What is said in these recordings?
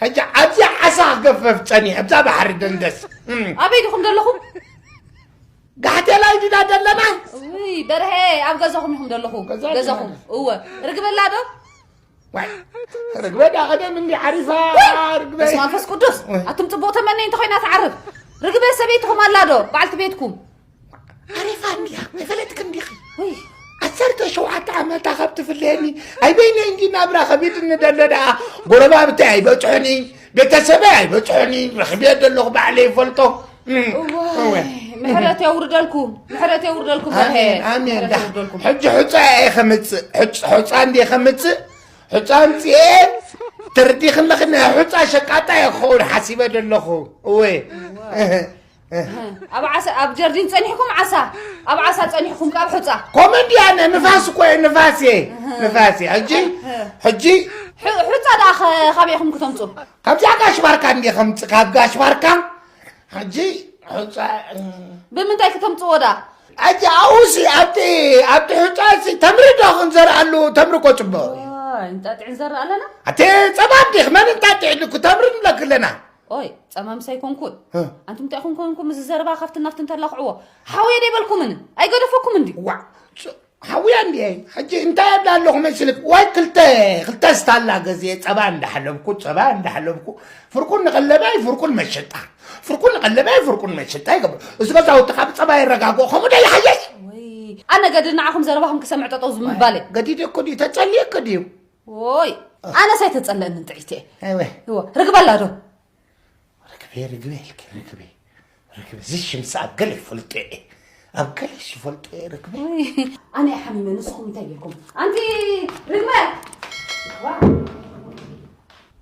ሕጂ ኣብዚ ዓሳ ክገፈፍ ጸኒሑ ኣብዛ ባሕሪ ደንደስ። እም። ኣበይ ዲኹም ዘለኹም? ጋሕቴላይ ዲና ዘለና? ውይ በርሄ፣ ኣብ ገዛኹም ኢኹም ዘለኹ። ገዛ ገዛኹም ዲና። እወ። ርግበላ ዶ? ዋይ፣ ርግበ ዳ ቀደም እንዲ ዓሪፋ። ውይ! ርግበ። በስመ ኣብ መንፈስ ቅዱስ። ውይ። ኣቱም ጽቡቕ ተመነይ እንተኾይና ትዓርፍ። ርግበ ሰበይትኹም ኣላ ዶ? በዓልቲ ቤትኩም? ዓሪፋ እንዲያ፣ ኣይፈለጥክን ዲኺ? ውይ። ዓሰርተ ሸውዓተ ዓመታ ካብ ትፍለየኒ፣ ኣይ በይነይ እንዲ ናብራ ከቢድኒ ደሎ ደኣ፣ ጎረባብተይ ኣይበጽሑኒ፣ ቤተሰበይ ኣይበጽሑኒ፣ ረኺበዮ ደለኹ ባዕለይ ይፈልጦ። እም፣ እዋይ፣ እወ። ምሕረት የውርደልኩም፣ ምሕረት የውርደልኩም፣ በርሄ። ኣሜን፣ ኣሜን። ምሕረት ዳ-፣ የውርደልኩም። ሕጂ ሑጻ እየ ከምጽእ፣ ሑጽ-፣ ሑጻ እንድየ ከምጽእ፣ ሑጻ ኣምጽኤ፣ ትርዲኽኒ ኽነ ሑጻ ሸቃጣ እየ ክኸውን ሓሲበ ደለኹ። እወ። እወ። ኣብ ዓሳ፣ ኣብ ጀርዲን ጸኒሕኩም ዓሳ፣ ኣብ ዓሳ ጸኒሕኩም ካብ ሑጻ። ኮመንዲ ኣነ ንፋስ እኮ እየ፣ ንፋስ እየ፣ እህ። ንፋስ እየ። ሕጂ፣ እህ። ሕጂ ሑ-፣ ሑጻ ደኣ ኸ-፣ ካበይ ኢኹም ክተምጹ? ካብዚኣ ጋሽ ባርካ እንድየ ከምጽእ፣ ካብ ጋሽ ባርካ። ሕጂ ሑጻ፣ እህ። ብምንታይ ክተምጽዎ ደኣ? ሕጂ ኣብኡሲ፣ ኣብቲ፣ ኣብቲ ሑጻሲ ተምሪ ዶ ክንዘርኣሉ? ተምሪ እኮ ጽቡቕ እዩ። ኦይ፣ እንጣጢዕ ንዘርእ ኣለና? ኣቲ ጸባብ ዲኽ? መን እንጣጢዕ ኢሉኩ? ተምሪ ንብለኪ ኣለና። ኦይ፣ ጸማምስ ኣይኮንኩን። እ። ኣንቱም እንታይ ኢኹም ኮንኩም እዚ ዘረባ ካብቲ ናብቲ እንተላኽዕዎ? ሓውየ ዶ ኣይበልኩምን? ኣይገደፈኩምን ድዩ? ዋዕ፣ ጸ-፣ ሓውያ እንድየ። ሕጂ እንታይ ኣብላ ኣለኹ መስልክ? ዋይ፣ ክልተ፣ ክልተ ስታላ ገዝየ ጸባ እንዳሓለብኩ፣ ጸባ እንዳሓለብኩ፣ ፍርቁን ንቐለባይ፣ ፍርቁን መሸጣ። ፍርቁን ንቐለባይ፣ ፍርቁን መሸጣ ይገብር። እዚ ገዛውቲ ካብ ጸባ ይረጋግኦ፣ ከምኡ ዶ ይሓየሽ? ወይ፣ ኣነ ገድል ንዓኹም ዘረባኹም ክሰምዕ ጠጠው ዝምባል እየ። ገዲደ እኮ ድዩ? ተጸልየ እኮ ድዩ? ወይ፣ ኣነስ ኣይተጸለእንን ጥዒት እየ። ኣይወ። እወ፣ ርግበላ ዶ? ርግበ፣ ርግበ ኢልኪ፣ ርግበ። ርግበ፣ እዚ ሽምሲ ኣብ ገለ ይፈልጦ እየ። ኣብ ገለስ ይፈልጦ እየ፣ ርግበ። ወይ፣ ኣነ እየ ሓሚመ፣ ንስኹም እንታይ ጌርኩም? ኣንቲ ርግበ! ዋ!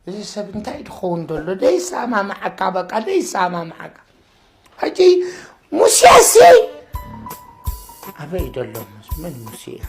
እዚ ሰብ እንታይ ድኸውን ደሎ? ደይሰማምዓካ፣ በቃ፣ ደይሰማምዓካ። ሕጂ ሙሴሲ ኣበይ ደሎ? መን ሙሴ ኢኻ?